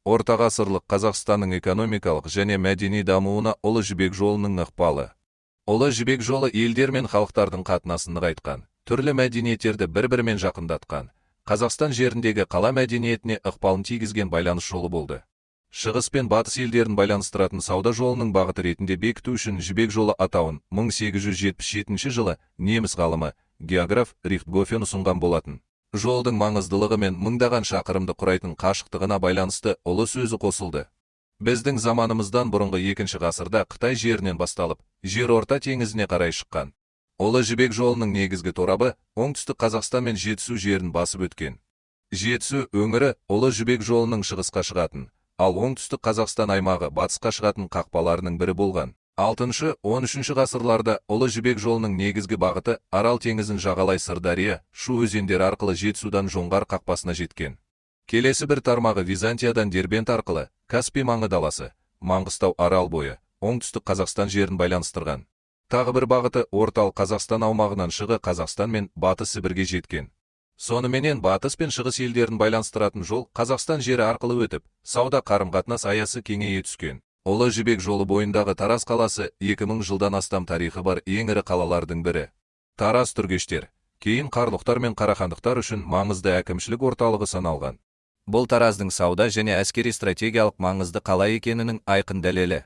Ортағасырлық Қазақстанның экономикалық және мәдени дамуына Ұлы Жібек жолының ықпалы. Ұлы Жібек жолы елдер мен халықтардың қатынасын нығайтқан, түрлі мәдениеттерді бір-бірімен жақындатқан, Қазақстан жеріндегі қала мәдениетіне ықпалын тигізген байланыс жолы болды. Шығыс пен Батыс елдерін байланыстыратын сауда жолының бағыты ретінде бекіту үшін Жібек жолы атауын 1877 жылы неміс ғалымы, географ Рихтгофен ұсынған болатын. Жолдың маңыздылығы мен мыңдаған шақырымды құрайтын қашықтығына байланысты ұлы сөзі қосылды. Біздің заманымыздан бұрынғы екінші ғасырда Қытай жерінен басталып, Жерорта теңізіне қарай шыққан. Ұлы Жібек жолының негізгі торабы Оңтүстік Қазақстан мен Жетісу жерін басып өткен. Жетісу өңірі Ұлы Жібек жолының шығысқа шығатын, ал Оңтүстік Қазақстан аймағы батысқа шығатын қақпаларының бірі болған. 6-, 13 ғасырларда Ұлы Жібек жолының негізгі бағыты Арал теңізін жағалай Сырдария, Шу өзендері арқылы Жетісудан Жоңғар қақпасына жеткен. Келесі бір тармағы Византиядан Дербент арқылы Каспий маңы даласы, Маңғыстау Арал бойы, Оңтүстік Қазақстан жерін байланыстырған. Тағы бір бағыты Орталық Қазақстан аумағынан Шығы Қазақстан мен Батыс Сібірге жеткен. Соныменен Батыс пен Шығыс елдерін байланыстыратын жол Қазақстан жері арқылы өтіп, сауда қарым-қатынас аясы кеңейе түскен. Ұлы Жібек жолы бойындағы Тараз қаласы 2000 жылдан астам тарихы бар ең ірі қалалардың бірі. Тараз түргештер, кейін қарлұқтар мен қарахандықтар үшін маңызды әкімшілік орталығы саналған. Бұл Тараздың сауда және әскери стратегиялық маңызды қала екенінің айқын дәлелі.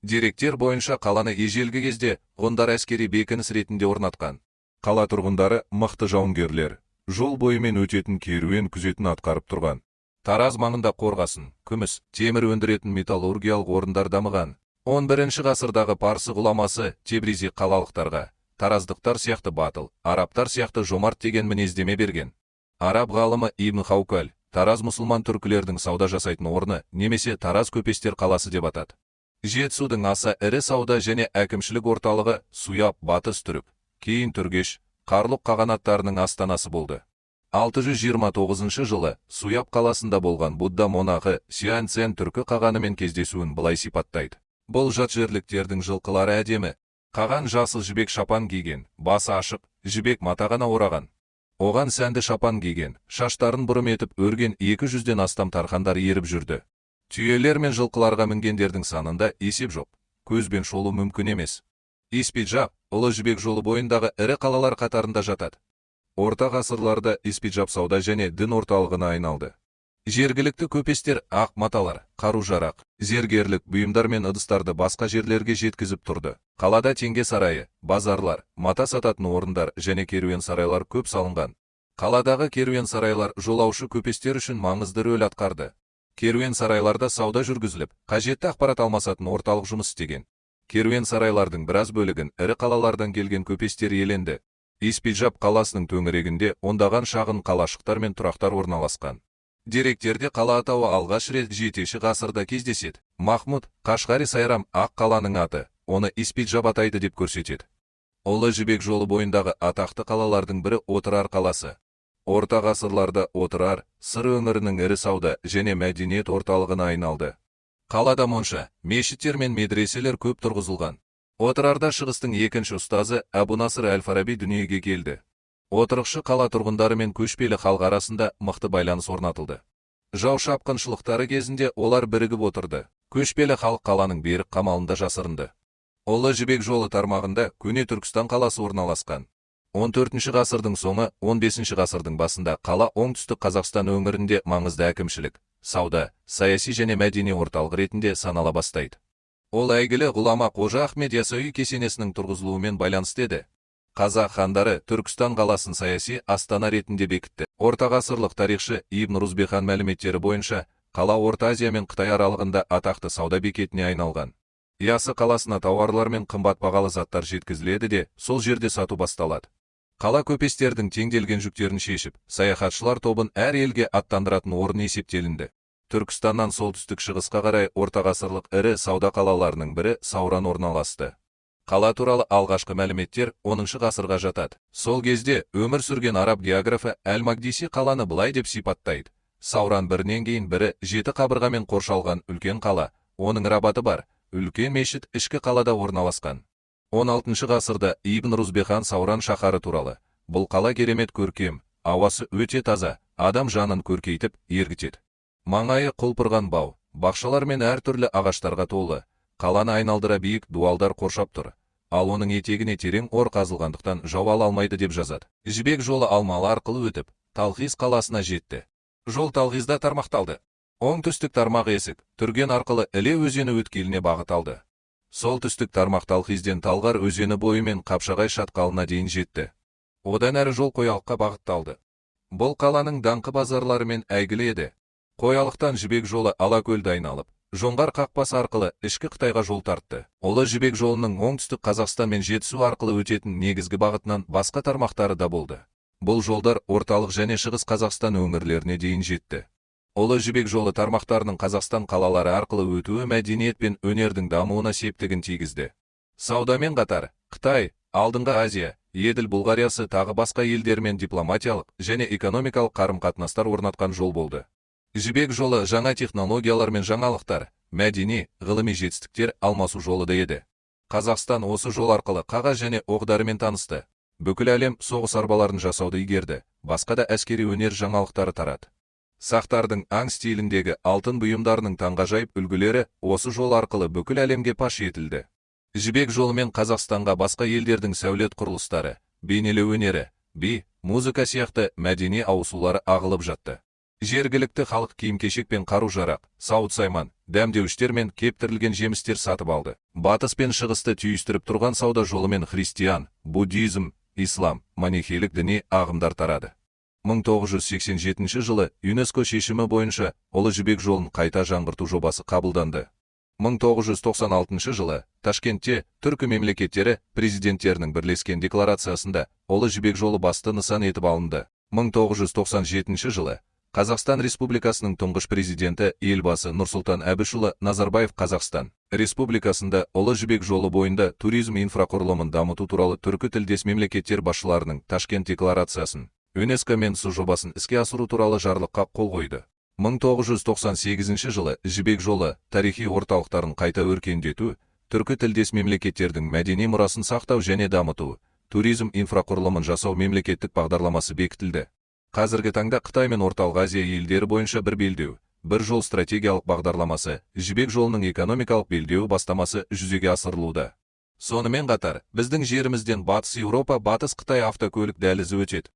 Деректер бойынша, қаланы ежелгі кезде ғұндар әскери бекініс ретінде орнатқан. Қала тұрғындары мықты жауынгерлер, жол бойымен өтетін керуен күзетін атқарып тұрған. Тараз маңында қорғасын, күміс, темір өндіретін металлургиялық орындар дамыған. 11 ғасырдағы парсы ғұламасы Тебризи қалалықтарға «тараздықтар сияқты батыл, арабтар сияқты жомарт» деген мінездеме берген. Араб ғалымы Ибн Хаукаль Тараз мұсылман түркілердің сауда жасайтын орны немесе Тараз көпестер қаласы деп атады. Жетісудың аса ірі сауда және әкімшілік орталығы Суяб Батыс Түрік, кейін Түргеш, Қарлұқ қағанаттарының астанасы болды. 629 жылы Суяб қаласында болған Будда монахы Сюаньцен түркі қағанымен кездесуін былай сипаттайды: «Бұл жат жерліктердің жылқылары әдемі. Қаған жасыл жібек шапан киген, басы ашық, жібек мата ғана ораған. Оған сәнді шапан киген, шаштарын бұрым етіп өрген 200-ден астам тархандар еріп жүрді. Түйелер мен жылқыларға мінгендердің санында есеп жоқ, көзбен шолу мүмкін емес». Испиджаб Ұлы Жібек жолы бойындағы ірі қалалар қатарында жатады. Орта ғасырларда Испиджаб сауда және дін орталығына айналды. Жергілікті көпестер ақ маталар, қару-жарақ, зергерлік бұйымдар мен ыдыстарды басқа жерлерге жеткізіп тұрды. Қалада теңге сарайы, базарлар, мата сататын орындар және керуен сарайлар көп салынған. Қаладағы керуен сарайлар жолаушы көпестер үшін маңызды рөл атқарды. Керуен сарайларда сауда жүргізіліп, қажетті ақпарат алмасатын орталық жұмыс істеген. Керуен сарайлардың біраз бөлігін ірі қалалардан келген көпестер иеленді. Испиджаб қаласының төңірегінде ондаған шағын қалашықтар мен тұрақтар орналасқан. Деректерде қала атауы алғаш рет 7 ғасырда кездеседі. Махмұд Қашғари Сайрам ақ қаланың аты, оны Испиджаб атайды деп көрсетеді. Ұлы Жібек жолы бойындағы атақты қалалардың бірі Отырар қаласы. Орта ғасырларда Отырар Сыр өңірінің ірі сауда және мәдениет орталығына айналды. Қалада монша, мешіттер мен медреселер көп тұрғызылған. Отырарда Шығыстың екінші ұстазы Әбу Насыр әл-Фараби дүниеге келді. Отырықшы қала тұрғындары мен көшпелі халық арасында мықты байланыс орнатылды. Жау шапқыншылықтары кезінде олар бірігіп отырды. Көшпелі халық қаланың берік қамалында жасырынды. Ұлы Жібек жолы тармағында көне Түркістан қаласы орналасқан. 14 ғасырдың соңы, 15 ғасырдың басында қала Оңтүстік Қазақстан өңірінде маңызды әкімшілік, сауда, саяси және мәдени орталық ретінде санала бастайды. Ол әйгілі ғұлама Қожа Ахмет Ясауи кесенесінің тұрғызылуымен байланысты еді. Қазақ хандары Түркістан қаласын саяси астана ретінде бекітті. Ортағасырлық тарихшы Ибн Рузбехан мәліметтері бойынша, қала Орта Азия мен Қытай аралығында атақты сауда бекетіне айналған. Ясы қаласына тауарлар мен қымбат бағалы заттар жеткізіледі де, сол жерде сату басталады. Қала көпестердің теңделген жүктерін шешіп, саяхатшылар тобын әр елге аттандыратын орын есептелінді. Түркістаннан солтүстік шығысқа қарай ортағасырлық ірі сауда қалаларының бірі Сауран орналасты. Қала туралы алғашқы мәліметтер 10 ғасырға жатады. Сол кезде өмір сүрген араб географы Әл-Магдиси қаланы былай деп сипаттайды: «Сауран бірінен кейін бірі жеті қабырғамен қоршалған үлкен қала, оның рабаты бар, үлкен мешіт ішкі қалада орналасқан». 16 ғасырда Ибн Рузбехан Сауран шаһары туралы: «Бұл қала керемет көркем, ауасы өте таза, адам жанын көркейтіп, ергітеді. Маңайы құлпырған бау, бақшалар мен әртүрлі ағаштарға толы. Қаланы айналдыра биік дуалдар қоршап тұр. Ал оның етегіне терең ор қазылғандықтан жау ала алмайды деп жазады. Жібек жолы Алмалы арқылы өтіп, Талхиз қаласына жетті. Жол Талхизда тармақталды. Оңтүстік тармақ Есік, Түрген арқылы Іле өзені өткеліне бағыт алды. Солтүстік тармақ Талхизден Талғар өзені бойымен Қапшағай шатқалына дейін жетті. Одан әрі жол Қоялыққа бағытталды. Бұл қаланың даңқы базарларымен әйгілі еді. Қоялықтан Жібек жолы Алакөлді айналып, Жоңғар қақпасы арқылы ішкі Қытайға жол тартты. Ұлы Жібек жолының оңтүстік Қазақстан мен Жетісу арқылы өтетін негізгі бағытынан басқа тармақтары да болды. Бұл жолдар орталық және шығыс Қазақстан өңірлеріне дейін жетті. Ұлы Жібек жолы тармақтарының Қазақстан қалалары арқылы өтуі мәдениет пен өнердің дамуына септігін тигізді. Саудамен қатар, Қытай, Алдыңғы Азия, Еділ Бұлғариясы тағы басқа елдермен дипломатиялық және экономикалық қарым-қатынастар орнатқан жол болды. Жібек жолы жаңа технологиялар мен жаңалықтар, мәдени, ғылыми жетістіктер алмасу жолы да еді. Қазақстан осы жол арқылы қағаз және оқ-дәрімен танысты. Бүкіл әлем соғыс арбаларын жасауды игерді, басқа да әскери өнер жаңалықтары тарады. Сақтардың аң стиліндегі алтын бұйымдарының таңғажайып үлгілері осы жол арқылы бүкіл әлемге паш етілді. Жібек жолымен Қазақстанға басқа елдердің сәулет құрылыстары, бейнелеу өнері, би, музыка сияқты мәдени ауысулары ағылып жатты. Жергілікті халық киім-кешек пен қару-жарақ, сауыт-сайман, дәмдеуіштер мен кептірілген жемістер сатып алды. Батыс пен шығысты түйістіріп тұрған сауда жолымен христиан, буддизм, ислам, манихейлік діни ағымдар тарады. 1987 жылы ЮНЕСКО шешімі бойынша Ұлы Жібек жолын қайта жаңғырту жобасы қабылданды. 1996 жылы Ташкентте түркі мемлекеттері президенттерінің бірлескен декларациясында Ұлы Жібек жолы басты нысан етіп алынды. 1997 жылы Қазақстан Республикасының тұңғыш президенті Елбасы Нұрсұлтан Әбішұлы Назарбаев Қазақстан Республикасында Ұлы Жібек жолы бойында туризм инфрақұрылымын дамыту туралы түркі тілдес мемлекеттер басшыларының Ташкент декларациясын, ЮНЕСКО мен су жобасын іске асыру туралы жарлыққа қол қойды. 1998 жылы Жібек жолы тарихи орталықтарын қайта өркендету, түркі тілдес мемлекеттердің мәдени мұрасын сақтау және дамыту, туризм инфрақұрылымын жасау мемлекеттік бағдарламасы бекітілді. Қазіргі таңда Қытай мен Орталық Азия елдері бойынша бір белдеу, бір жол стратегиялық бағдарламасы, Жібек жолының экономикалық белдеуі бастамасы жүзеге асырылуда. Сонымен қатар, біздің жерімізден Батыс Еуропа, Батыс Қытай автокөлік дәлізі өтеді.